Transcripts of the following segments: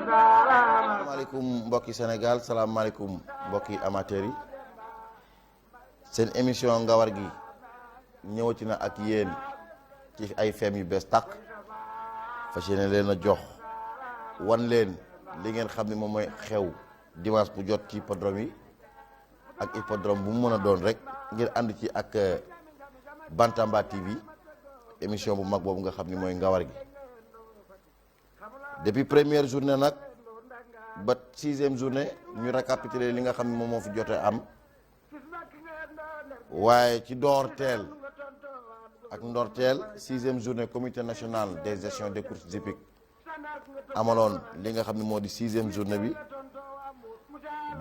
salaamaaleykum mbokki Sénégal, salaamaaleykum mbokki amateurs yi. Seen émission Ngawar gi ñëwati na ak yéen ci ay feem yu bees tàq fas yéene leen a jox wan leen li ngeen xam ne moom mooy xew dimanche bu jot ci hippodrome yi ak hippodrome bu mu mën a doon rek ngir ànd ci ak Bantamba TV émission bu mag boobu nga xam ni mooy Ngawar gi. Depuis première journée nag ba 6e journée ñu récapituler li nga xam ne moom moo fi jotee am waaye ci ndorteel 6e journée comité national des gestions des courses hippiques amaloon li nga xam ne moo di 6e journée bi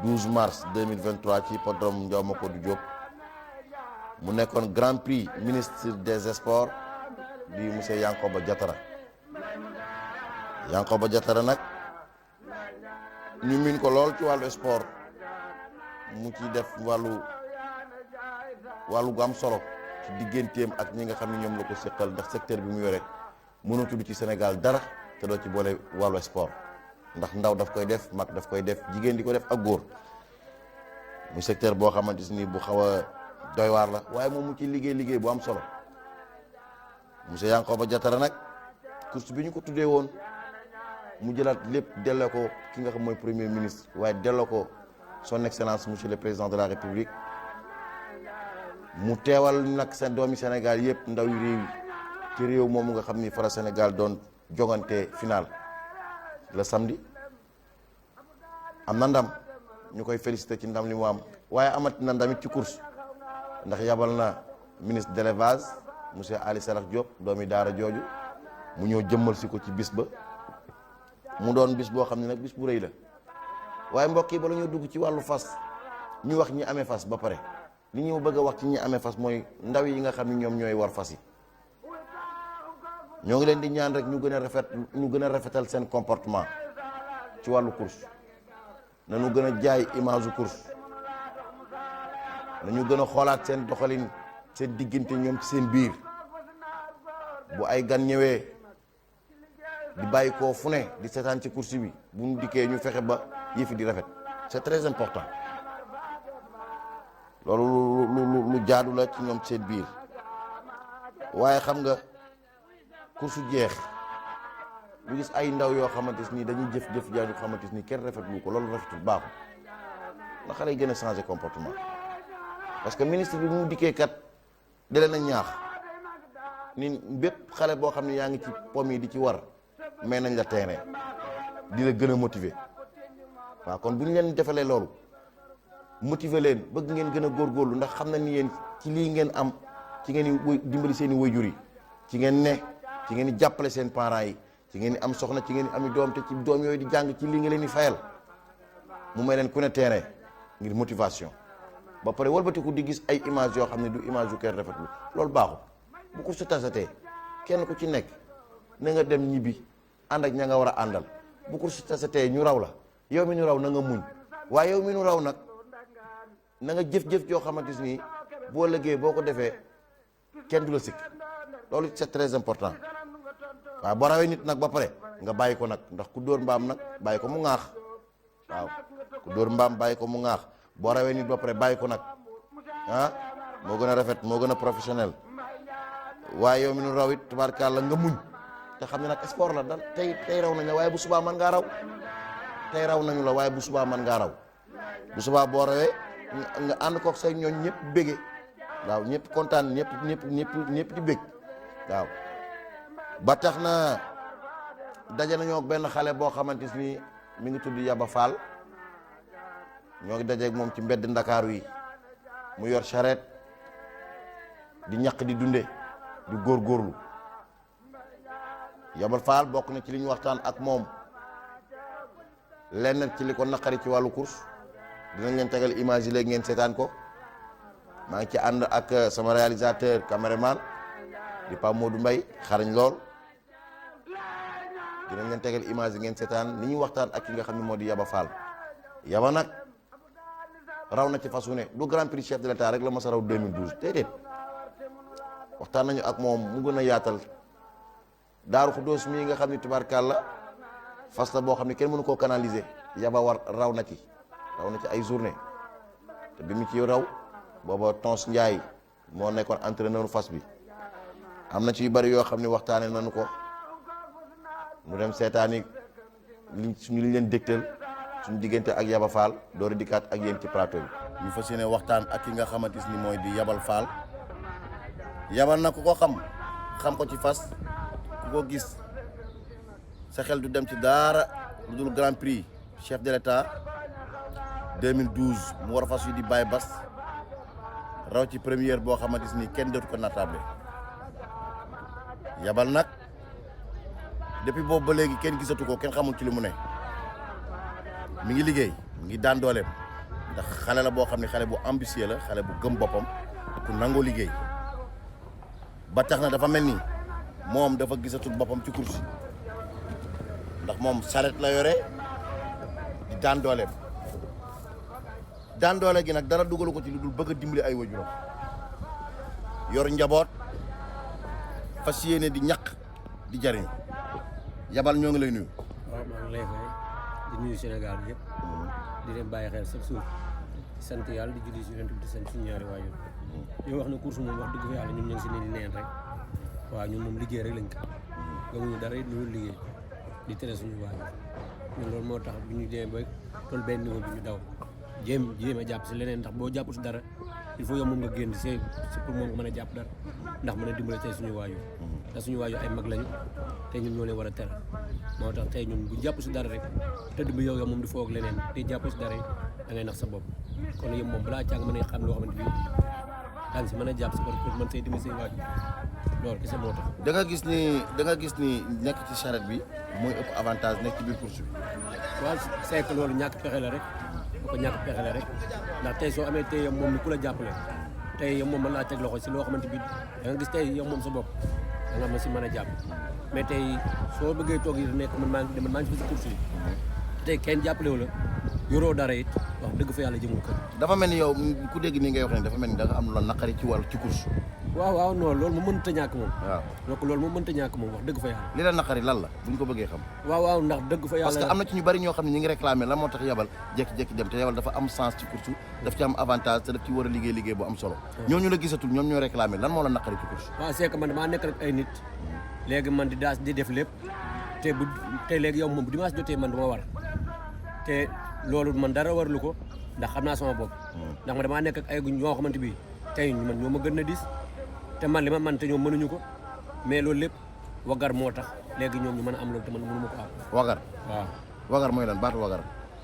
12 mars 2023 ci hippodrome Ndiaw Macodou Diop mu nekkoon grand prix ministre des sports di monsieur Yankoba Diatara nag ñu min ko lool ci wàllu sport mu ci def wàllu gu am solo ci digganteem ak ñi nga xam ne ñoom la ko seqal ndax secteur bi mu yore mënoo tudd ci Sénégal dara te doo ci boole wàllu sport ndax ndaw daf koy def mag daf koy def jigéen di ko def ak góor mu secteur boo xamante ni bu xaw a doy waar la waaye moom mu ci liggéey bu am solo monsieur Yankoba Diatara nag course bi ñu ko tuddee woon mu jëlaat lépp delloo ko ki nga xam mooy premier ministre waaye delloo ko son excellence monsieur le président de la république mu teewal nag seen doomi Sénégal yëpp ndaw yu réew yi ci réew moomu nga xam ni fara Sénégal doon jogante final le samedi am na ndam ñu koy félicité ci ndam li mu am waaye amat na ndamit ci course ndax yabal na ministre de l'élevage monsieur Ali Salax Diop doomi daara jooju mu ñëw jëmmal si ko ci bis ba mu doon bis boo xam ne nag bis bu rëy la waaye mbokk yi bala ñoo dugg ci wàllu fas ñu wax ñi amee fas ba pare li ñu bëgg a wax ci ñi amee fas mooy ndaw yi nga xam ne ñoom ñooy war fas yi ñoo ngi leen di ñaan rek ñu gën a rafetal seen comportement ci wàllu course nañu gën a jaay image u course nañu gën a xoolaat seen doxalin seen diggante ñoom ci seen biir bu ay gan ñëwee di bàyyi koo fu ne di seetaan ci course bi bu ñu dikkee ñu fexe ba yëfi di rafet c'est très important loolu lu jaadu la ci ñoom seen biir waaye xam nga course jeex ñu gis ay ndaw yoo xamante ni dañuy jëf jaa ñu xamante ni kenn rafetlu ko loolu rafetul baaxul na xale yi gën a changer comportement parce que ministre bi mu dikkee kat da leen a ñaax ni bépp xale boo xam ne yaa ngi ci pom yi di ci war mais nañ la terrain di la gën a motiver waaw kon bu ñu leen defalee loolu motiver leen bëgg ngeen gën a góorgóorlu ndax xam na ni yéen ci lii ngeen am ci ngeen di dimbali seen i waajur yi ci ngeen ne ci ngeen di jàppale seen parents yi ci ngeen di am soxna ci ngeen di ami doom te ci doom yooyu di jàng ci lii nga leen di fayal mu may leen ku ne terrain ngir motivation ba pare walbatiku di gis ay image yoo xam ne du image yu kenn rafetlu loolu baaxul bu ko su tasatee kenn ku ci nekk na nga dem ñibbi ànd ak ña nga war a àndal bu ko su tasatee ñu raw la yow mi ñu raw na nga muñ waaye yow mi ñu raw nag na nga jëf-jëf joo xamante ni boo lëggee boo ko defee kenn du la sikk loolu c'est très important waaw boo rawee nit nag ba pare nga bàyyi ko nag ndax ku dóor mbaam nag bàyyi ko mu ŋaax waaw ku dóor mbaam bàyyi ko mu ŋaax boo rawee nit ba pare bàyyi ko nag ah moo gën a rafet moo gën a professionnel waaye yow mi nu raw it tubaarkàlla nga muñ te xam ne nag sport la dal tey raw nañ la waaye bu subaa mën ngaa raw tey raw nañu la waaye bu subaa mën ngaa raw bu subaa boo rawee nga ànd kook say ñooñ ñëpp bége waaw ñëpp kontaan ñëpp di bég waaw ba tax na daje nañoo benn xale boo xamante ni mi ngi tudd Yaba Fall ñoo ngi dajeeg moom ci mbedd Ndakaaru yi mu yor charrette di ñaq di dunde di góorgóorlu Yaba Fall bokk na ci li ñu waxtaan ak moom lenn ci li ko naqari ci wàllu course dinañ leen tegal image yi léegi ngeen seetaan ko maa ngi ci ànd ak sama réalisateur caméraman di Pape Modou Mbaye xarañ lool dinañ leen tegal image yi ngeen seetaan ni ñuy waxtaan ak ki nga xam ne moo di Yaba Fall Yaba nag raw na ci fas wu ne du grand prix chef de l'état rek la mas a raw 2012 déedéet waxtaan nañu ak moom mu gën a yaatal Daaru Xuddoos mii nga xam ni tubaarkàlla fas la boo xam ne kenn mënu koo canaliser yaba war raw na ci ay journée te bi mu ci raw booba Tons Ndiaye moo nekkoon entraîneur fas bi am na ci yu bari yoo xam ne waxtaane nañu ko mu dem seetaani liñ leen dégtal suñu diggante ak Yaba Fall door a dikkaat ak yéen ci plateau bi. ñu fas yéene waxtaan ak ki nga xamante ni mooy di Yabal Fall yabal na ku ko xam ko ci fas ku ko gis sa xel du dem ci daara lu dul grand prix chef de l'état 2012 mu war a fas yu di Baye Bass raw ci première boo xamante ni kenn dootu ko nattable Yabal nag depuis boobu ba léegi kenn gisatu ko kenn xamul ci li mu ne mi ngi liggéey mi ngi daan dooleem ndax xale la boo xam ne xale bu ambitieux la xale bu gëm boppam ku nangoo liggéey ba tax na dafa mel ni moom dafa gisatul boppam ci course ndax moom saret la yore di daan dooleem daan doole gi nag dara dugalu ko ci lu dul bëgg a dimbali ay wajuram yor njaboot fas yéene di ñaq di jariñ Yabal ñoo ngi lay nuyu. waaw maa ngi lay fay di nuyu Sénégal bi yëpp di leen bàyyi xel chaque jour di sant yàlla di julli si yonent bi di sant suñu ñaari waajur yow wax na course moom wax dëgg fa yàlla ñun ñu ngi si ne di neen rek waaw ñun moom liggéey rek lañ ko gëmuñu dara it lu liggéey di tere suñu waajur ñun loolu moo tax bu ñu demee ba toll benn niveau bi ñu daw jéem a jàpp si leneen ndax boo jàppul si dara il faut yow moom nga génn si pour moom nga mën a jàpp dara ndax mën a dimbale tey suñu waajur te suñu waajur ay mag lañu te ñun ñoo leen war a teral moo tax tey ñun bu jàpp si dara rek tëdd bi yow moom di foog leneen di jàpp si dara yi da ngay nax sa bopp kon yow moom balaa càng mën a xam loo xamante bi daa ngi si mën a jàpp si pour mën say dimbali say waajur loolu kese moo tax da nga gis ni nekk ci charrette bi mooy ëpp avantage nekk ci biir course bi waaw c'est que loolu ñàkk pexe la rek ko ñàkk pexe la rek ndax tey soo amee tey yow moom ni ku la jàppale tey yow moom mën laa teg loxo si loo xamante bi da nga gis tey yow moom sa bopp da nga ma si mën a jàpp mais tey soo bëggee toog yi nekk man maa ngi fi si course yi tey kenn jàppalewu la yoroo dara it wax dëgg fa yàlla jëmul kër dafa mel ni yow ku dégg nii ngay wax ne dafa mel ni da nga am lu la naqari ci wàllu ci course waaw non loolu mu mënta ñàkk moom waaw donc loolu mu mënta ñàkk moom wax dëgg fa yàlla li la naqari lan la buñ ko bëggee xam waaw ndax dëgg fa yàlla parce que am na ci ñu bari ñoo xam ne ñi ngi réclamer lan moo tax Yabal jékki-jékki dem te Yabal dafa am sens ci course daf ci am avantage te daf ci war a liggéey bu am solo ñooñu la gisatul ñoom ñoo réclamer lan moo la naqari ci course waaw c'est que man damaa nekk rek ay nit léegi man di def lépp te léegi yow moom bu dimanche jotee man du ma war te loolu man dara warlu ko ndax xam naa sama bopp ndax man damaa nekk ak ay ñoo xamante bi tey man ñoo ma gën a dis te man li ma man te ñoom mënuñu ko mais loolu lépp wagar moo tax léegi ñoom ñu mën a am loolu te man mënu ma ko am wagar waaw wagar mooy lan baatu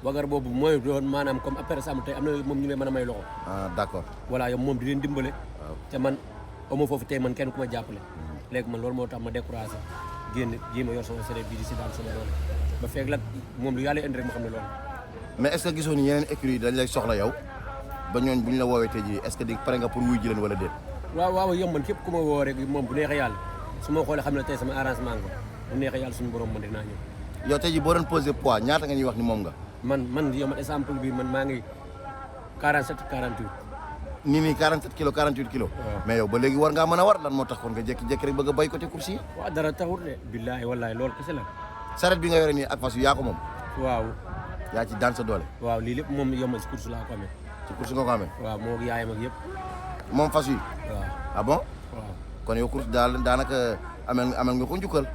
wagar boobu mooy doon maanaam comme après ça tey am na moom ñu leen mën a may loxo d'accord voilà yow moom di leen dimbale te man amoo foofu tey man kenn ku ma jàppale léegi man loolu moo tax ma découragé génn jéem a yor sama sere bii di si daan sama doole ba feeg la moom lu yàlla indi rek ma xam ne loolu mais est-ce que gisoo ni yeneen écuries yi dañ lay soxla yow ba ñooñ bu ñu la woowee tey jii est-ce que di pare nga pour wuy ji leen wala déet waaw yow man képp ku ma woo rek moom bu neexee yàlla su ma xoolee xam ne tey sama arrangement nga bu neexee yàlla suñu borom man dinaa ñëw yow tey jii boo doon posé poids ñaata nga ñuy wax ni moom nga man yow man exemple bi man maa ngi 47 48 nii 47 kilos 48 kilos mais yow ba léegi war ngaa mën a war lan moo tax kon nga jékki-jékki rek bëgg a boycotté course yi waaw dara taxul de billaahi wallaahi loolu kese la saret bi nga yore nii ak fas yu yaa ko moom waaw yaa ci daan sa doole waaw lii lépp moom yow man si course laa ko amee ci course nga ko amee waaw moo yaayam ak yëpp moom fas yi waaw ah bon waaw kon yow course daanaka amel nga ko njukkal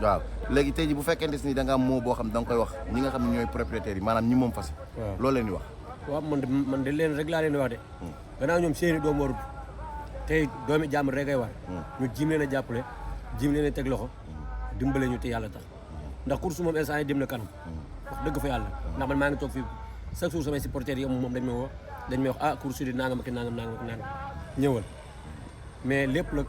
waaw léegi tey ji bu fekkente ni da nga am moo boo xam da nga koy wax ñi nga xam ne ñooy propriétaires yi maanaam ñi moom fas yi loolu leen di wax waaw man de leen rek laa leen di wax de gannaaw ñoom seeni doom warut tey doomi jàmm rek ay war ñu jiim leen a jàppale jiim leen a teg loxo dimbale ñu te yàlla tax ndax course moom instant yi dem na kanam wax dëgg fa yàlla ndax man maa ngi toog fii chaque jour samay supporters yi moom dañ may wax course yi nangam ak nangam ñëwal mais lépp la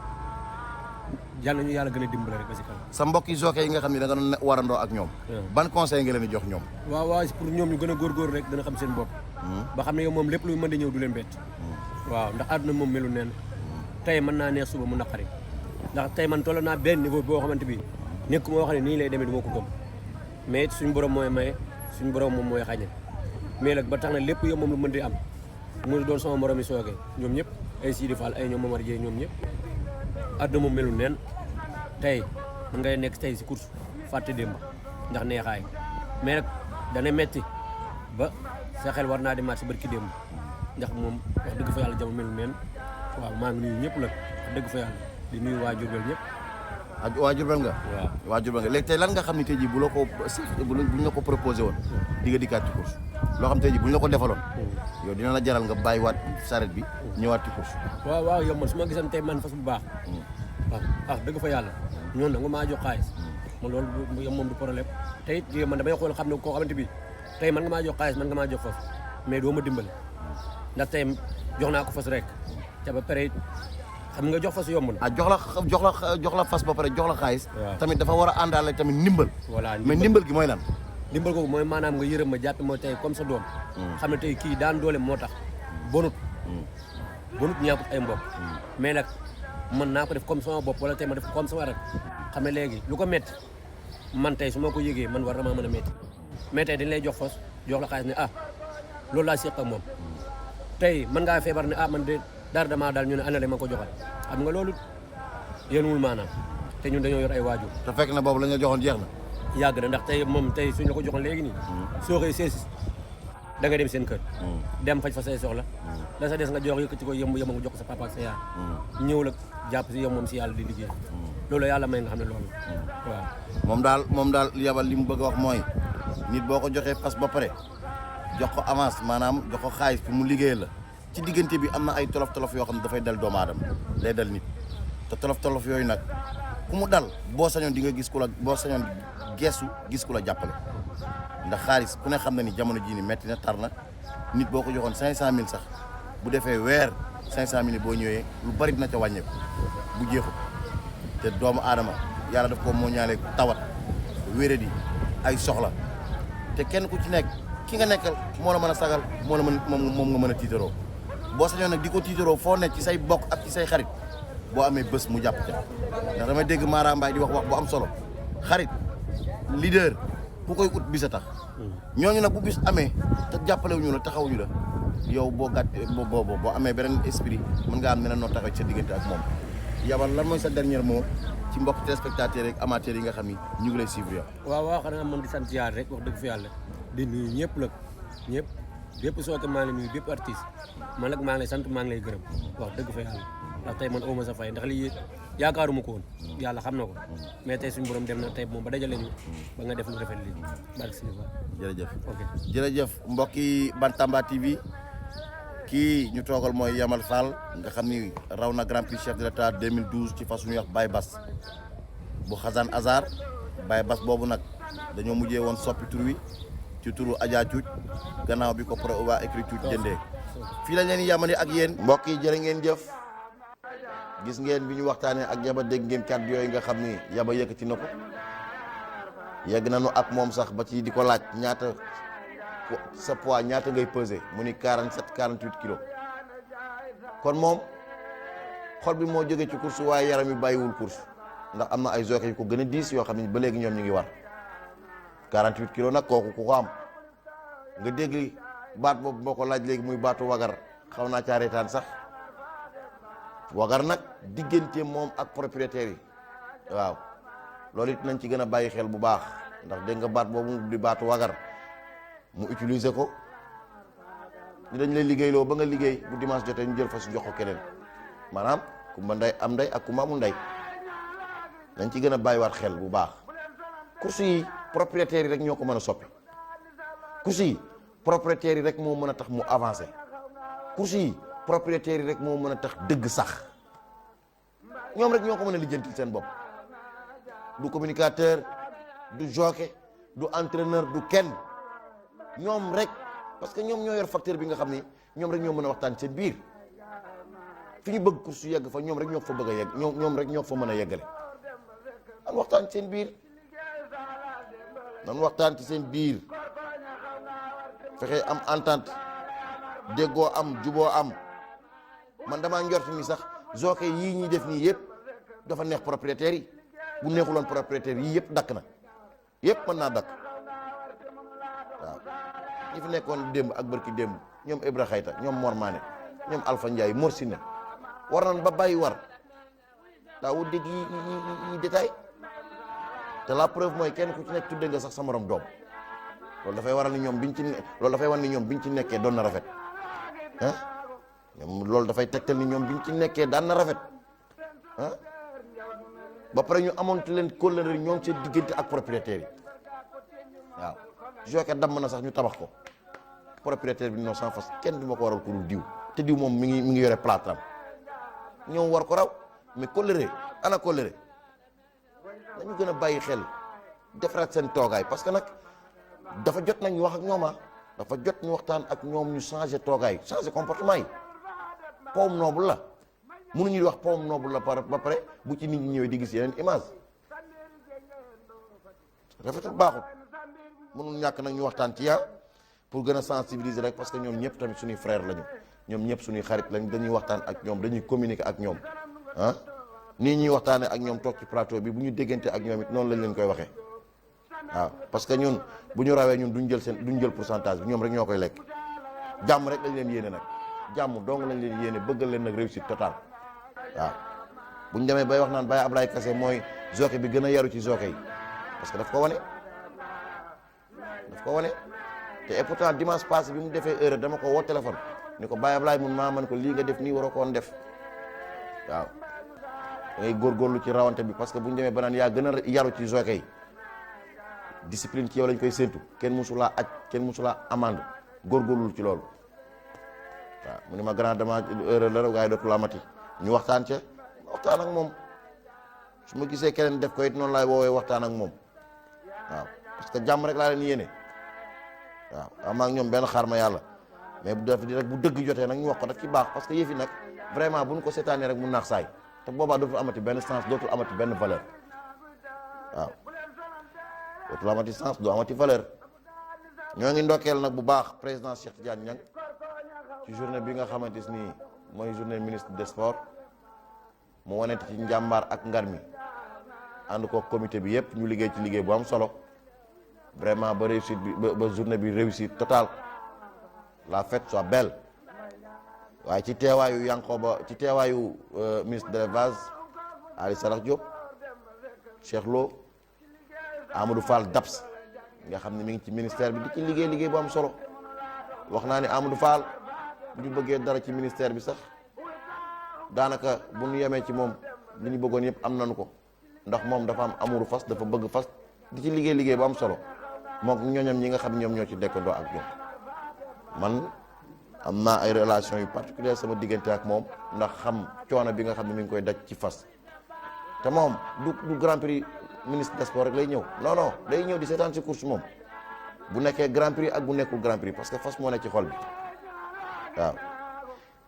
yàlla ñu yàlla gën a dimbale rek ba si kanam sa mbokk yi jockey yi nga xam ne da nga doon warandoo ak ñoom ban conseil nga leen di jox ñoom waaw pour ñoom ñu gën a góorgóor rek dana xam seen bopp ba xam ne yow moom lépp luy mën di ñëw du leen bett waaw ndax àdduna moom melu neen tey mën naa neex suba mu naqari ndax tey man toll naa benn niveau boo xamante bi nekk moo xam ne nii lay demee du ma ko gëm mais it suñu borom mooy maye suñu borom moom mooy xañe mais nag ba tax na lépp yow moom lu mën di am mu doon sama morom yi sooke ñoom ñëpp ay Sidi Fall ay ñoom Momar Dieye ñoom ñëpp àdduna moom melul neen tey mën ngay nekk tey si course fàtte démb ndax neexaay mais nag dana metti ba sa xel war naa demaat si barki démb ndax moom wax dëgg fa yàlla jamono melul neen waaw maa ngi nuyu ñëpp la wax dëgg fa yàlla di nuyu waa Diourbel ñëpp. waa Diourbel nga. waaw waa Diourbel nga léegi tey lan nga xam ne tey jii bu la ko buñ la ko proposé woon di nga dikkaat ci course loo xam tey jii buñ la ko defaloon yow dina la jaral nga bàyyiwaat saret bi ñëwaat ci course. waaw yow man su ma gisan tey man fas bu baax waaw dëgg fa yàlla ñoon da nga maa jox xaalis man loolu yow moom du problème te it man damay xool xam ne koo xamante bi tey man nga maa jox xaalis man nga maa jox fas mais doo ma dimbale ndax tey jox naa ko fas rek te ba pare xam nga jox fas yomb na. jox la fas ba pare jox la xaalis. tamit dafa war a àndaale tamit ndimbal. voilà mais ndimbal gi mooy lan. ndimbal googu mooy maanaam nga yërëm ma jàppe ma tey comme sa doom. xam ne tey kii daan doole moo tax. bonut ñaakut ay mbokk. mais nag mën naa ko def comme sama bopp wala tey ma def ko comme sama rak xam ne léegi lu ko métti man tey su ma ko yëgee man war na maa mën a métti mais tey dañ lay jox fas jox la xaalis ne loolu laa seq ak moom tey mën ngaa feebar ne man de dara damaa daal ñu ne ana la ma ko joxal xam nga loolu yéenuwul maanaam te ñun dañoo yor ay waajur. te fekk na boobu la nga joxoon jeex na. yàgg na ndax tey moom tey suñ la ko joxoon léegi nii. soo xëy seesis da nga dem seen kër. dem faj fa say soxla. da sa des nga jox yëkkati ko yëmb nga jox ko sa papa ak sa yaay. ñëw la jàpp si yow moom si yàlla di liggéey. loolu yàlla may nga xam ne loolu waaw. moom daal yabal li mu bëgg a wax mooy nit boo ko joxee fas ba pare jox ko avance maanaam jox ko xaalis pour mu liggéey la. ci diggante bi am na ay tolof-tolof yoo xam ne dafay dal doomu aadama day dal nit te tolof-tolof yooyu nag ku mu dal boo sañoon di nga gis ku la boo sañoon geesu gis ku la jàppale ndax xaalis ku ne xam na ni jamono jii ni metti na tar na nit boo ko joxoon 500000 sax bu defee weer 500000 boo ñëwee lu bari dina ca wàññeeku bu jeexul te doomu aadama yàlla daf ko moo ñaale tawat wéradi ay soxla te kenn ku ci nekk ki nga nekkal moo la mën a sagal moo la mën moom nga mën a tiitaroo boo sañoon nag di ko tiitaroo foo nekk ci say bokk ak ci say xarit boo amee bés mu jàpp ca ndax damay dégg Mara Mbaye di wax bu am solo xarit leader ku koy ut bis a tax ñooñu nag bu bis amee te jàppalewuñu la taxawuñu la yow boo boo amee beneen esprit mën nga am neneen noo taxaw ci sa diggante ak moom yabal lan mooy sa dernier mot ci mbokk téléspectateurs ak amateurs yi nga xam ni ñu ngi lay suivre yow. waaw xanaa man di sant yàlla rek wax dëgg fi yàlla di nuyu ñëpp la ñëpp bépp sooke maa ngi lay nuyu bépp artiste man nag maa ngi lay sant maa ngi lay gërëm wax dëgg fa yàlla ndax tey man awma sa fay ndax lii yaakaaruma ko woon yàlla xam na ko mais tey suñu borom dem na tey moom ba dajale ñu ba nga def lu rafet lii barke si jërëjëf ok jërëjëf mbokki Bantamba TV kii ñu toogal mooy Yamal Fall nga xam ni raw na Grand Prix chef de l'État 2012 ci fas ñuy wax Baye Bass bu Xasan Azar Baye Bass boobu nag dañoo mujjee woon soppi tur wi ci turu Adja Cuuc gannaaw bi ko pro waa écrit Cuuc jëndee fii lañ leen yamani ak yéen mbokk yi jërë ngeen jëf gis ngeen bi ñu waxtaanee ak Yaba dégg ngeen kàddu yooyu nga xam ni Yaba yëkkati na ko yegg nañu ak moom sax ba ci di ko laaj ñaata sa poids ñaata ngay peser mu ni 47 48 kilos kon moom xol bi moo jógee ci course waaye yaram yi bàyyiwul course ndax am na ay jockey yu ko gën a diis yoo xam ne ba léegi ñoom ñu ngi war 48 kilos nag kooku ku ko am nga dégg baat boobu boo ko laaj léegi muy baatu wagar xaw naa caa reetaan sax wagar nag diggante moom ak propriétaire yi waaw loolu it nañ ci gën a bàyyi xel bu baax ndax dégg nga baat boobu di baatu wagar mu utiliser ko ñu dañ lay liggéeyloo ba nga liggéey bu dimanche jotee ñu jël fa su jox ko keneen maanaam kumba ndey am ndey ak kumba amul ndey nañ ci gën a bàyyiwaat xel bu baax course yi propriétaires yi rek ñoo ko mën a soppi course yi propriétaires yi rek moo mën a tax mu avancé course yi propriétaires yi rek moo mën a tax dëgg sax ñoom rek ñoo ko mën a lijjantil seen bopp du communicateur du jockey du entraîneur du kenn ñoom rek parce que ñoom ñoo yor facteur bi nga xam ni ñoom rek ñoo mën a waxtaan seen biir fi ñu bëgg course yegg fa ñoom rek ñoo fa bëgg a yegg ñoom rek ñoo fa mën a yeggale nan waxtaan ci seen biir nan waxtaan ci seen biir fexe am entente déggoo am juboo am man damaa njort ni sax jockey yii ñuy def nii yëpp dafa neex propriétaire yi bu neexuloon propriétaire yii yëpp dakk na yëpp mën naa dakk waaw ñi fi nekkoon démb ak barki démb ñoom Ibra Xayta ñoom Mor Mané ñoom Alpha Ndiaye Mor Sine war nañ ba bàyyi war daawu dégg yi détail te la preuve mooy kenn ku ci nekk tudde nga sax sa morom doom loolu dafay waral ni ñoom biñ ci nekkee doon na rafet ah ñoom loolu dafay tegtal ni ñoom biñ ci nekkee daan na rafet ah ba pare ñu amoon leen kóllëre ñoom seen diggante ak propriétaire yi waaw joke damm na sax ñu tabax ko propriétaire bi non sans fas kenn du ma ko waral ku dul diw te diw moom mi ngi yore platam ñoom war ko raw mais kóllëre ana kóllëre dañu gën a bàyyi xel defaraat seen toogaay parce que nag dafa jot nañ ñu wax ak ñoom dafa jot ñu waxtaan ak ñoom ñu changer toogaay changer comportement yi powum noble la mënuñuy wax powum noble la ba pare bu ci nit ñi ñëwee di gis yeneen image rafetul baaxut mënul ñàkk nag ñu waxtaan ci pour gën a sensibiliser rek parce que ñoom ñëpp tamit suñuy frère lañu ñoom ñëpp suñuy xarit lañ dañuy waxtaan ak ñoom dañuy communiquer ak ñoom nii ñuy waxtaanee ak ñoom toog ci plateau bi bu ñu déggante ak ñoom it noonu lañ leen koy waxee waaw parce que ñun bu ñu rawee ñun duñ jël pourcentage bi ñoom rek ñoo koy lekk jàmm rek lañ leen yéene nag jàmm dong lañ leen yéene bëggal leen nag réussite totale waaw bu ñu demee bay wax naan Baye Ablaye Kassé mooy jockey bi gën a yaru ci jockey yi parce que daf ko wane te et pourtant dimanche passé bi mu defee erreur dama ko woo téléphone ni ko Baye Ablaye mun maa man ko lii nga def nii waroo ko woon def waaw da ngay góorgóorlu ci rawante bi parce que bu ñu demee ba naan yaa gën a yaru ci jockey yi discipline ci yow lañ koy séntu kenn musulaa aj kenn musulaa amande góorgóorlu ci loolu waaw mu ne ma grand dama erreur la waaye dootul amati ñu waxtaan ak moom su ma gisee keneen def ko it noonu laay woowee waxtaan ak moom waaw parce que jàmm rek laa leen yéene waaw am ak ñoom benn xaar ma yàlla mais bu def di rek bu dëgg jotee nag ñu wax ko daf ci baax parce que yëf yi nag vraiment bu ñu ko seetaanee rek mu naax saay te boobaa dootul amati benn sens dootul amati benn valeur waaw dootul amati sens doo amati valeur ñoo ngi ndokkeel nag bu baax président Cheikh Tidiane Niang ci journée bi nga xamante ni mooy journée ministre des sports mu wanete ci njàmbaar ak ngar mi ànd ko comité bi yëpp ñu liggéey ci liggéey bu am solo vraiment ba réussite bi ba journée bi réussite totale la fête soit belle waaye ci teewaayu Yankoba ci teewaayu ministre de l'élevage Ali Sarax Diop Cheikh Lo Amadou Fall Daps nga xam ne mi ngi ci ministère bi di ci liggéey bu am solo wax naa ne Amadou Fall bu ñu bëggee dara ci ministère bi sax daanaka bu ñu yemee ci moom li ñu bëggoon yëpp am nañu ko ndax moom dafa am amuru fas dafa bëgg fas di ci liggéey bu am solo moom ñooñam ñi nga xam ñoom ñoo ci dekkandoo ak ñoom man am naa ay relation yu particulière sama diggante ak moom ndax xam coono bi nga xam ne mi ngi koy daj ci fas te moom du grand prix ministre des sports rek lay ñëw non day ñëw di seetaan si course moom bu nekkee grand prix ak bu nekkul grand prix parce que fas moo nekk ci xol bi waaw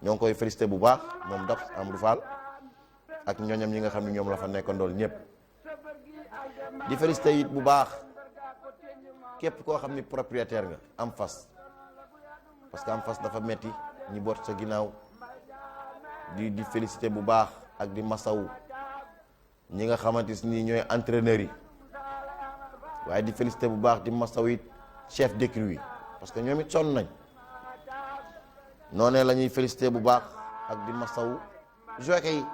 ñoo ngi koy félicité bu baax moom Daps Amadou Fall ak ñooñam ñi nga xam ne ñoom la fa nekkandool ñëpp di félicité it bu baax képp koo xam ni propriétaire nga am fas parce que am fas dafa metti ñi boot sa ginnaaw di félicité bu baax ak di masawu ñi nga xamante ni ñooy entraîneurs yi waaye di félicité bu baax di masawu it chef d'écurie yi parce que ñoom it sonn nañ noonee la ñuy félicité bu baax ak di masawu jockey yi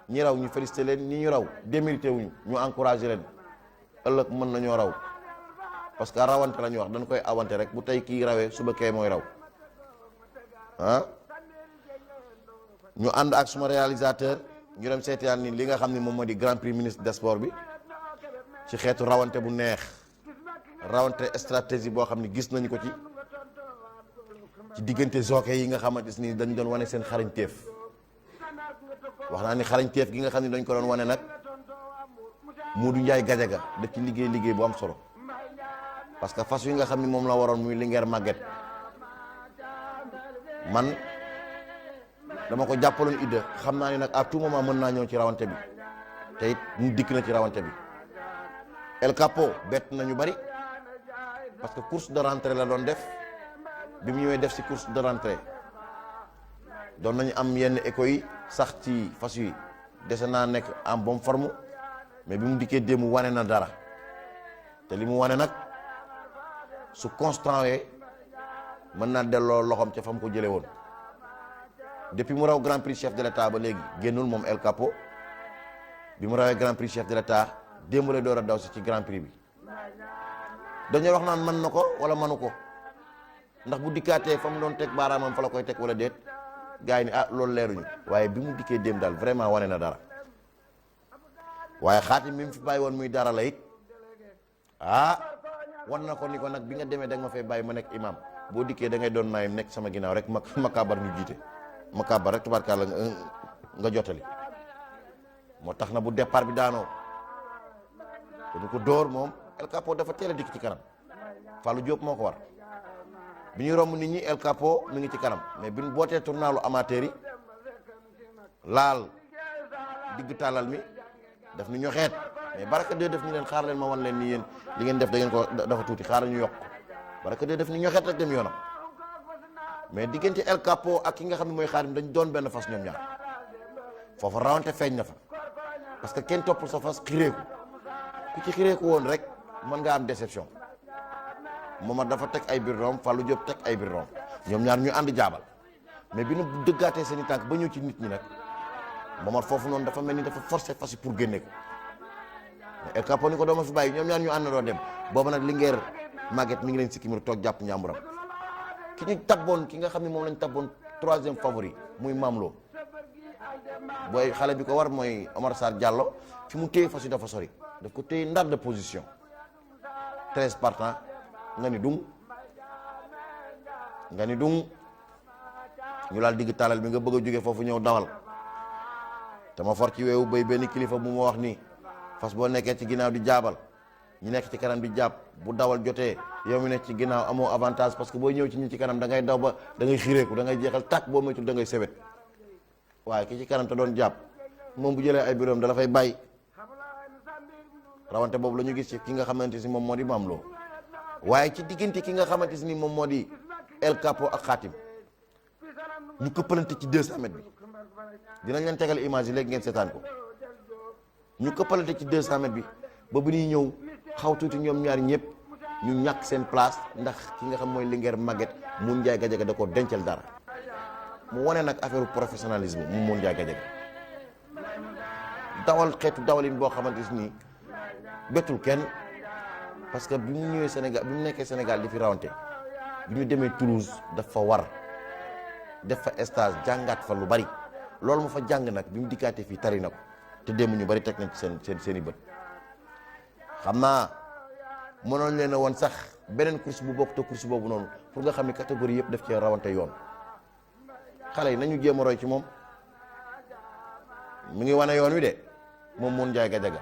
ñi raw ñu félicité leen ñi ñu raw démérité wuñu ñu encouragé leen ëllëg mën nañoo raw parce que rawante la ñuy wax dañ koy awante rek bu tey kii rawee suba kee mooy raw ñu ànd ak suma réalisateur ñu dem seetaan ni li nga xam ne moom moo di grand prix ministre des sports bi ci xeetu rawante bu neex rawante stratégie boo xam ne gis nañu ko ci diggante jockey yi nga xamante ni dañ doon wane seen xarañteef wax naa ni xarañteef gi nga xam ne dañ ko doon wane nag Modou Ndiaye Gadiaga da ci liggéey bu am solo parce que fas yi nga xam ne moom la waroon muy Linguère Maguette man dama ko jàppaloon idée xam naa ni nag à tout moment mën naa ñëw ci rawante bi te it mu dikk na ci rawante bi El Capo bett nañu bari parce que course de rentrée la doon def bi mu ñëwee def ci course de rentrée doon nañu am yenn écho yi sax ci fas yi dese naa nekk en bonne forme mais bi mu dikkee démb wane na dara te li mu wane nag su constant wee mën naa delloo loxoom ca fa mu ko jëlee woon depuis mu raw grand prix chef de l'état ba léegi génnul moom El Capo bi mu rawee grand prix chef de l'état démb la door a daw si ci grand prix bi dañuy wax naan mën na ko wala mënu ko ndax bu dikkaatee fa mu doon teg baaraamam fa la koy teg wala déet gars yi ni ah loolu leeruñu waaye bi mu dikkee démb daal vraiment wane na dara waaye Xaatim mi mu fi bàyyi woon muy dara la it wan na ko ni ko nag bi nga demee da nga ma fay bàyyi ma nekk imam boo dikkee da ngay doon naayam nekk sama ginnaaw rek ma kàbbar ñu jiite ma kàbbar rek tubaarkàlla nga jottali moo tax na bu départ bi daanoo te du ko dóor moom El Capo dafa teel a dikk ci kanam Fallou Diop moo ko war bi ñuy romb nit ñi El Capo mi ngi ci kanam mais bi ñu bootee tournalu amateur yi laal digg tàllal mi daf ni ñoxeet mais Baraka 2 def ni leen xaar leen ma wan leen ni yéen li ngeen def da ngeen ko dafa tuuti xaar ñu yokk Baraka 2 def ni ñoxeet rek dem yoonam mais diggante El Capo ak ki nga xam ne mooy Xaadim dañ doon benn fas ñoom ñaar foofu rawante feeñ na fa parce que kenn toppul sa fas xireeku ku ci xireeku woon rek mën nga am déception moom dafa teg ay biir room Fallou Diop teg ay biir room ñoom ñaar ñu ànd jaabal mais bi nu dëggaatee seen i tànk ba ñëw ci nit ñi nag Momar foofu noonu dafa mel ni dafa forcé fas yi pour génne ko El Capo ni ko dooma fi bàyyi ñoom ñaar ñu àndandoo dem boobu nag Linguère Maguette mi ngi leen sikki mir toog jàpp njàmburam ki ñu tabboon ki nga xam ne moom lañ tabboon 3e favori muy Mamlo booy xale bi ko war mooy Omar Sarr Diallo fi mu téye fas yi dafa sori daf ko téye ndar de position 13 partants nga ni dung ñu laal digg taalal bi nga bëgg a jóge foofu ñëw dawal te ma for ci weewu bay benn kilifa bu ma wax ni fas boo nekkee ci ginnaaw di jaabal ñu nekk ci kanam di jàpp bu dawal jotee yow mi nekk ci ginnaaw amoo avantage parce que boo ñëw ci ñi ci kanam da ngay daw ba da ngay xireeku da ngay jeexal tàkk boo moytul da ngay sewet waaye ki ci kanam te doon jàpp moom bu jëlee ay biroom da la fay bàyyi rawante boobu la ñu gis ci ki nga xamante si moom moo di Mamlo waaye ci diggante ki nga xamante si ni moom moo di El Capo ak Xaatim ñu këppalante ci 200 mètres bi dinañ leen tegal image yi léegi ngeen seetaan ko ñu këppalante ci 200 mètres bi ba bu ñuy ñëw xaw tuuti ñoom ñaari ñëpp ñu ñàkk seen place ndax ki nga xam mooy Linguère Maguette Mun Njaay Gajaga da ko dencal dara mu wane nag affaire professionnalisme mu Mun Njaay Gajaga dawal xeetu dawalin boo xamante ni bettul kenn parce que bi mu ñëwee Sénégal bi mu nekkee Sénégal di fi rawante bi ñu demee Toulouse dafa war def fa stage jàngaat fa lu bari loolu mu fa jàng nag bi mu dikkaatee fii tari na ko te démb ñu bari teg nañ ci seen i bët xam naa mënoon leen a woon sax beneen course bu bokk te course boobu noonu pour nga xam ne catégorie yëpp daf cee rawante yoon xale yi nañu jéem a roy ci moom mu ngi wane yoon wi de moom Mun Njaay Gajaga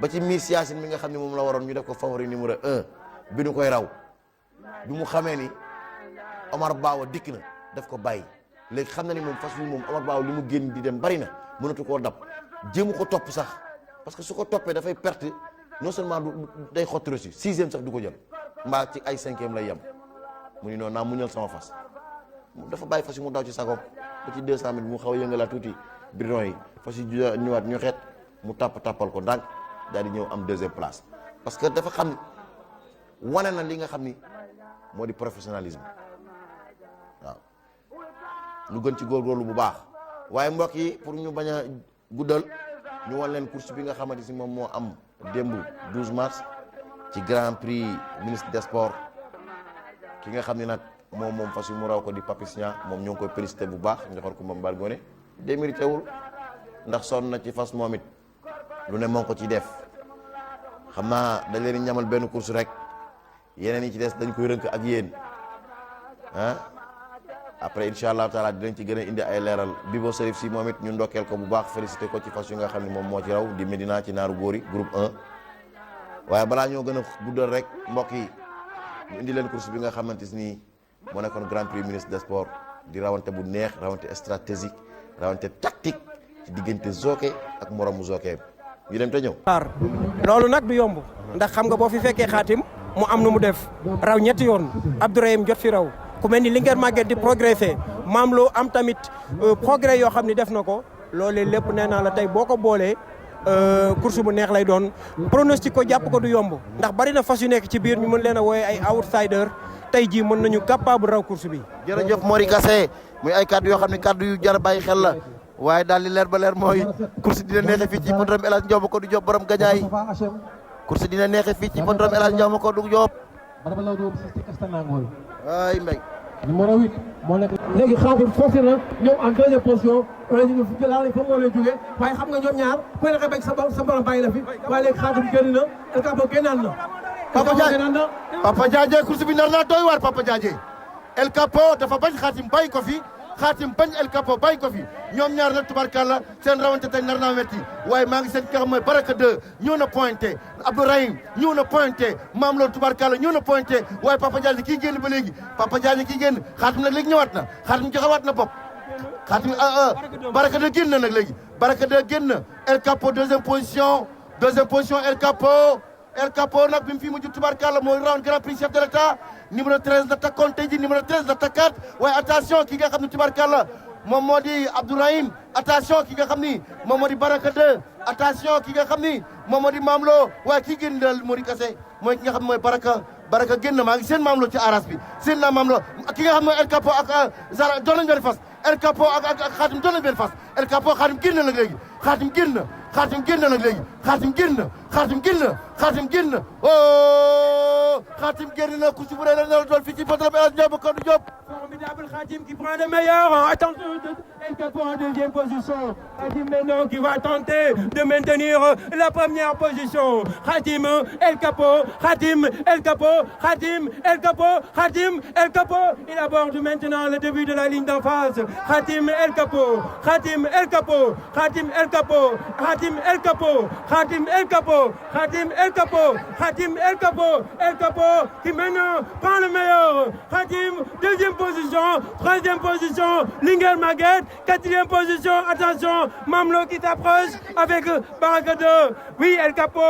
ba ci Miss Yacine mi nga xam ne moom la waroon ñu def ko favori numéro 1 bi nu koy raw bi mu xamee ni Omar Bawa dikk na daf ko bàyyi léegi xam na ni moom fas wi moom Omar Bawa li mu génn di dem bari na mënatu koo dab jéemu ko topp sax parce que su ko toppee dafay perte non seulement day xotti reçu 6e sax du ko jël mbaa ci ay 5e lay yem mu ni noonu naa muñal sama fas dafa bàyyi fas yi mu daw ci sagom ba ci 200 mètres mu xaw a yëngalaat tuuti bidon yi fas yi ñëwaat ñu xeet mu tàppal ko ndànk daal di ñëw am 2e place parce que dafa xam ni wane na li nga xam ni moo di professionnalisme waaw ñu gën ci góorgóorlu bu baax waaye mbokk yi pour ñu bañ a guddal ñu wan leen course bi nga xamante si moom moo am démb 12 mars ci grand prix ministre des sports ki nga xam ne nag moom fas yu mu raw ko di Papis Niang moom ñoo ngi koy félicité bu baax ñu xool ko moom Bargone démérité wul ndax sonn na ci fas moom it lu ne moo ko ci def xam naa dañ leen ñamal benn course rek yeneen yi ci des dañ koy rënk ak yéen après incha allah taala dinañ ci gën a indi ay leeral Bibo Serif si moom it ñu ndokkeel ko bu baax félicité ko ci fas yu nga xam ne moom moo ci raw di Medina ci naaru góor yi groupe 1 waaye balaa ñoo gën a guddal rek mbokk yi ñu indi leen course bi nga xamante ni moo nekkoon grand prix ministre des sports di rawante bu neex rawante stratégique rawante tactique ci diggante Zoké ak moromu Zoké ñu dem te ñëw. loolu nag du yomb ndax xam nga boo fi fekkee Xaatim mu am nu mu def raw ñetti yoon Abdourahim jot fi raw ku mel ni Linguère Maguette di progressé Mamlo am tamit progrès yoo xam ne def na ko loolee lépp nee naa la tey boo ko boolee course bu neex lay doon pronostic ko jàpp ko du yomb ndax bari na fas yu nekk ci biir ñu mën leen a wooye ay outsider tey jii mën nañu capable raw course bi. jërëjëf Mori Kassé muy ay kaddu yoo xam ne kaddu yu jar a bàyyi xel la waaye daal li leer ba leer mooy course dina neexee fii ci hippodrome El Hadj Ndiaw Macodou Diop borom gañaay course dina neexee fii ci hippodrome El Hadj Ndiaw Macodou Diop ay mbay numéro 8 moo nekk léegi Khadim forcé na ñëw en deuxième position wala ñu ngi fi laal fa moo lay jógee waaye xam nga ñoom ñaar ku nekk bëgg sa borom bàyyi la fi waaye léegi Khadim génn na El Capo génnaat na Papa Diadje course bi nar naa doy waar Papa Diadje El Capo dafa bañ Khadim bàyyi ko fi Khadim bañ El Capo bàyyi ko fi ñoom ñaar nag tubarkalla seen rawante tey nar naa metti waaye maa ngi seen ki nga xam mooy Baraka 2 ñëw na pointé Abdourahim ñëw na pointé Maam Lo tubarkalla ñëw na pointé waaye Papa Diadje kii génn ba léegi Papa Diadje kii génn Khadim nag léegi ñëwaat na Khadim joxewaat na bopp Khadim Baraka 2 génn na nag léegi Baraka 2 génn na El Capo deuxième position El Capo nag bi mu fi mujj tubarkalla mooy round grand prix chef de l'état numéro 13 la takkoon tey ji numéro 13 la takkaat waaye attention ki nga xam ne tubarkalla moom moo di Abdourahim attention ki nga xam ni moom moo di Baraka 2 attention ki nga xam ni moom moo di Maam Lo waaye kii génn dal Mori Kassé mooy ki nga xam ne mooy Baraka génn maa ngi seen Maam Lo ci aras bi seen naa Maam Lo ki nga xam ne mooy El Capo ak Zara doon nañu benn fas El Capo ak Khadim doon nañu benn fas El Capo Khadim génn na nag léegi Khadim génn na Khadim génn na nag léegi Khadim génn na Khadim génn na Khadim génn na oh Khadim génn na ku si bu dee la doon fii ci hippodrome El Hadj Ndiaw Macodou Diop. Formidable Khadim qui prend le meilleur. Attention, El Capo en deuxième position. Khadim maintenant qui va tenter de maintenir la première position. Khadim, El Capo, Khadim, El Capo, Khadim, El Capo, Khadim, El Capo. Il aborde maintenant le début de la ligne d'en face. Khadim, El Capo, Khadim, El Capo, Khadim, El Capo, Khadim, El Capo, Khadim, El Capo, Khadim, El Capo, Khadim, El Capo, El Capo qui maintenant prend le meilleur. Khadim, deuxième position, troisième position, Linguère Maguette, quatrième position, attention, Maam Lo qui s'approche avec Baraka 2. Oui, El Capo,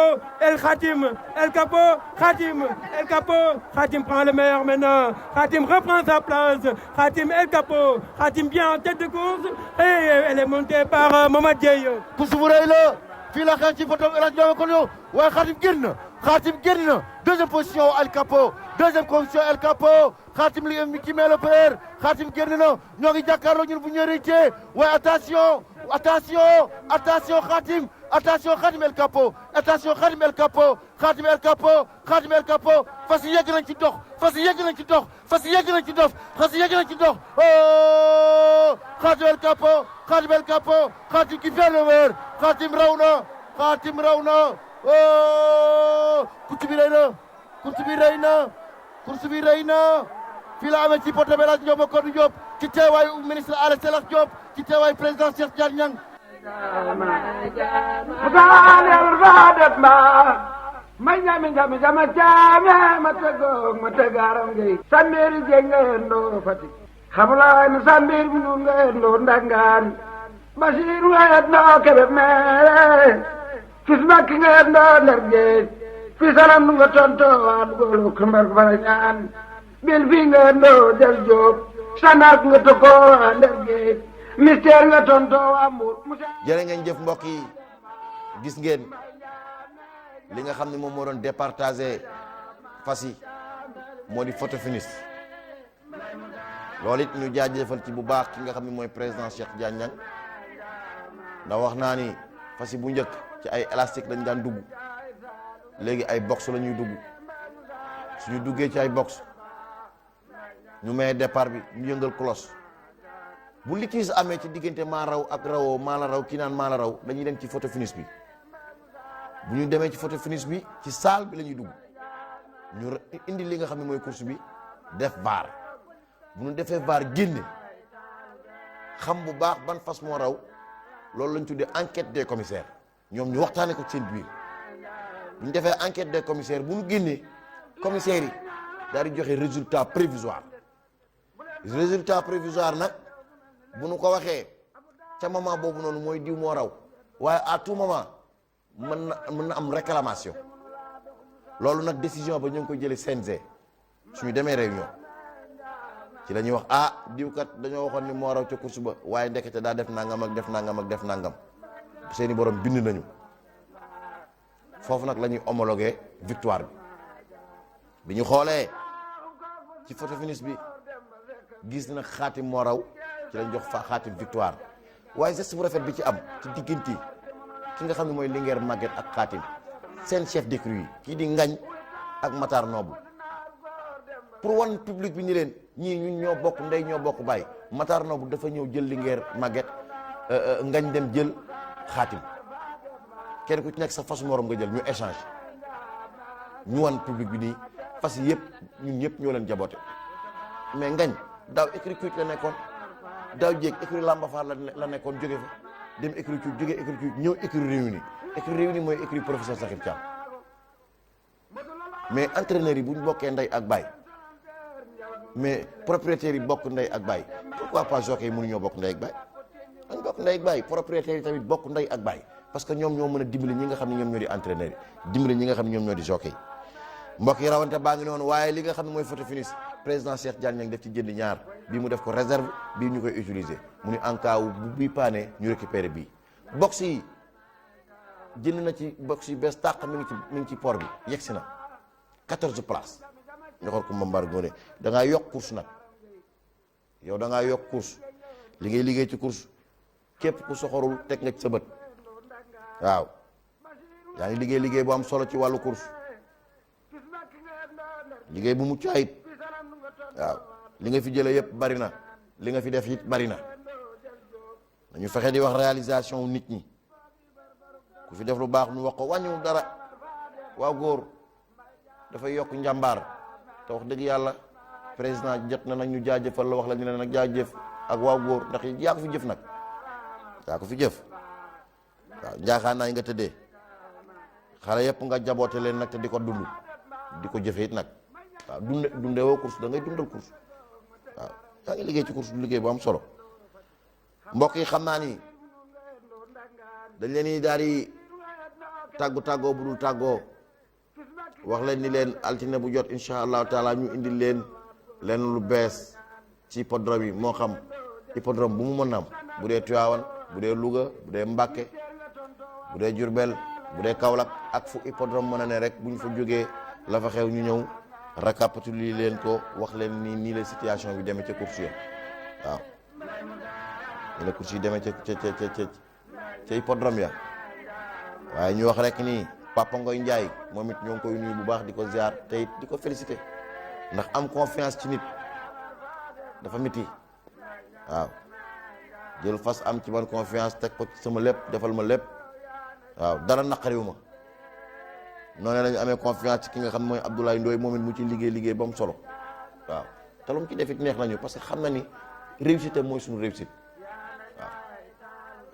El Khadim, El Capo, Khadim, El Capo, Khadim prend le meilleur maintenant. Khadim reprend sa place. Khadim, El Capo, Khadim bien en tête de course et elle est montée par Mohamed Dieye. course bu rëy la fii la xeex ci hippodrome El Hadj Ndiaw Macodou waaye Khadim génn na deuxième position El Capo deuxième position El Capo Khadim li ki met le père Khadim génn na ñoo ngi jàkkaarloo ñun bu ñu rëccee waaye attention Khadim El Capo attention Khadim El Capo Khadim El Capo fas yegg nañ ci dox oh Khadim El Capo Khadim qui fait le meilleur Khadim raw na oh course bi rëy na fii la amee ci hippodrome El Hadj Ndiaw Macodou Diop ci teewaayu ministre Aly Saleh Diop ci teewaayu président Cheikh Tidiane Niang may ñami jami jama jaame ma tegaram gay sambiri jengendo Fatick xabulaay no sambir mi nu ngendo Ndangaan Basiru ngendo Kébé mere fis makki ngendo Ndar Géej fi salam nu nga tonto waa dugolo kumbar bara ñaan bil fi ngendo Del Diop sanak nga toko waa Ndar Géej mystère nga tonto waa Mbour jërë ngeen jëf mbokk yi gis ngeen li nga xam ne moom moo doon départagé fas yi moo di photo finish loolu it ñu jaajëfal ci bu baax ki nga xam ne mooy président Cheikh Tidiane Niang ndax wax naa ni fas yi bu njëkk ci ay élastique lañ daan dugg léegi ay box la ñuy dugg suñu duggee ci ay box ñu may départ bi ñu yëngal cloche bu litige amee ci diggante maa raw ak rawoo maa la raw kii naan maa la raw dañuy dem ci photo finish bi bu ñu demee ci photo finish bi ci salle bi la ñuy dugg ñu indi li nga xam ne mooy course bi def VAR bu ñu defee VAR génne xam bu baax ban fas moo raw loolu lañ tuddee enquête des commissaires ñoom ñu waxtaane ko seen biir bu ñu defee enquête des commissaires bu ñu génnee commissaires yi daal di joxe résultat provisoire nag bu ñu ko waxee ca moment boobu noonu mooy diw moo raw waaye à tout moment mën na am réclamation loolu nag décision ba ñu ngi koy jëlee CNG suñu demee réunion ci la ñuy wax diw kat dañoo waxoon ni moo raw ca course ba waaye ndekete daa def nangam ak def nangam seeni borom bind nañu foofu nag la ñuy homologué victoire bi ñu xoolee ci photo finish bi gis na xaatim moo raw ci lañ jox fa xaatim victoire waaye geste bu rafet bi ci am ci diggante ki nga xam ne mooy Linguère Maguette ak xaatim seen chef d'écurie yi kii di Ngañ ak Matar Noobu pour wan public bi ni leen ñii ñun ñoo bokk ndey ñoo bokk baay Matar Noobu dafa ñëw jël Linguère Maguette Ngañ dem jël xaatim kenn ku ci nekk sa fasu morom nga jël ñu échange ñu wan public bi nii fas yëpp ñun ñëpp ñoo leen jaboote mais Ngañ daaw écurie Cuuc la nekkoon daaw jéeg écurie Lamba Fall la nekkoon jóge fa dem écurie Cuuc jóge écurie Cuuc ñëw écurie Réunis mooy écurie professeur Sakhir Thiam mais entraîneurs yi bu ñu bokkee ndey ak baay mais propriétaires yi bokk ndey ak baay pourquoi pas jockey yi mënuñoo bokk ndey ak baay dañ bokk ndey ak baay propriétaires yi tamit bokk ndey ak baay parce que ñoom ñoo mën a dimbali ñi nga xam ne ñoom ñoo di entraîneurs yi dimbali ñi nga xam ne ñoom ñoo di jockey yi mbokk yi rawante baa ngi noonu waaye li nga xam ne mooy photo finish président Cheikh Diagne ngi def ci jënd ñaar bii mu def ko réserve bii ñu koy utiliser mu ni en cas bu bii paane ñu récupérer bii box yi jënd na ci box yi bees tàq mi ngi ci port bi yegsi na 14 places ñu xool ko Mambar Ngoné da ngaa yokk course nag yow da ngaa yokk course li ngay liggéey ci course képp ku soxorul teg nga ci sa bët waaw yaa ngi liggéey bu am solo ci wàllu course liggéey bu mucc ayib waaw li nga fi jëlee yëpp bari na li nga fi def it bari na dañu fexe di wax réalisation nit ñi ku fi def lu baax ñu wax ko wàññiwul dara waaw góor dafay yokk njàmbaar te wax dëgg yàlla président jot na nag ñu jaajëfal la wax la ñu ne nag jaajëf ak waaw góor ndax yaa ko fi jëf nag yaa ko fi jëf waaw njaaxaan naa nga tëddee xale yëpp nga jaboote leen nag te di ko dund di ko jëfe it nag waaw dunde woo course da ngay dundal course waaw yaa ngi liggéey ci course du liggéey bu am solo mbokk yi xam naa ni dañ leen ni daal di tàggoo bu dul tàggoo wax leen ni leen altine bu jot incha allahu taala ñu indil leen lu bees ci hippodrome yi moo xam hippodrome bu mu mën a am bu dee Tivaouane bu dee Louga bu dee Mbacké bu dee Diourbel bu dee Kaolack ak fu hippodrome mën a ne rek bu ñu fa jógee la fa xew ñu ñëw récapituler leen ko wax leen nii la situation bi demee ca course yi waaw nii la course yi demee ca hippodrome ya waaye ñu wax rek ni Papa Ngoy Ndiaye moom it ñoo ngi koy nuyu bu baax di ko ziar te it di ko féliciter ndax am confiance ci nit dafa miti waaw jël fas am ci man confiance teg ko ci sama lépp defal ma lépp waaw dara naqariwu ma noonu lañu amee confiance ci ki nga xam ne mooy Abdoulaye Ndoye moom it mu ci liggéey ba mu solo waaw te lu mu ci def it neex nañu parce que xam na ni réussite mooy suñu réussite waaw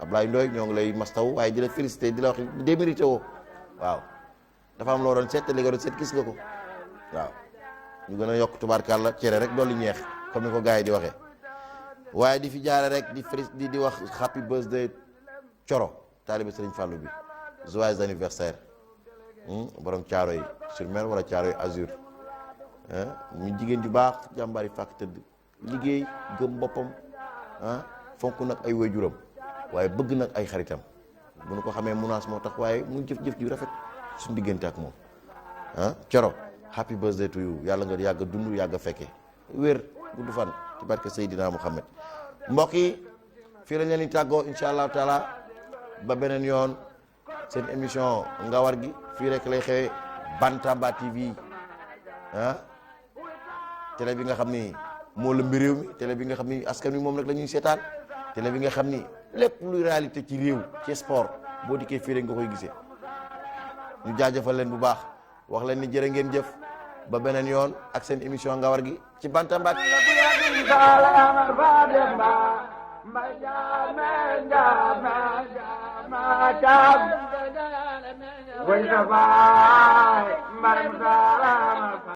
Abdoulaye Ndoye ñoo ngi lay mastaw waaye di la féliciter di la wax démérité woo waaw dafa am loo doon seet te li nga doon seet gis nga ko waaw ñu gën a yokk tubaarkàlla cere rek dolli ñeex comme ni ko gars yi di waxee waaye di fi jaare rek di wax happy birthday Coro taalibe Serigne Fallou bi joyeux anniversaire borom caaro yi sur mer wala caaro yi azur mu jigéen ju baax jàmbaar yi fàkk tëdd liggéey gëm boppam fonk nag ay waajuram waaye bëgg nag ay xaritam bu nu ko xamee munaas moo tax waaye mu jëf-jëf ji rafet suñu diggante ak moom Coro happy birthday to you yàlla nga yàgg dund yàgg fekke wér gudd fan ci barke Seydina Muhammad mbokk yi fii lañ leen di tàggoo incha allahu taala ba beneen yoon seen émission Ngawar gi fii rek lay xewee Bantamba TV télé bi nga xam ni moo lëmbi réew mi télé bi nga xam ni askan wi moom rek la ñuy seetaan télé bi nga xam ni lépp luy réalité ci réew ci sport boo dikkee fii rek nga koy gisee ñu jaajëfal leen bu baax wax leen ni jërë ngeen jëf ba beneen yoon ak seen émission Ngawar gi ci Bantamba.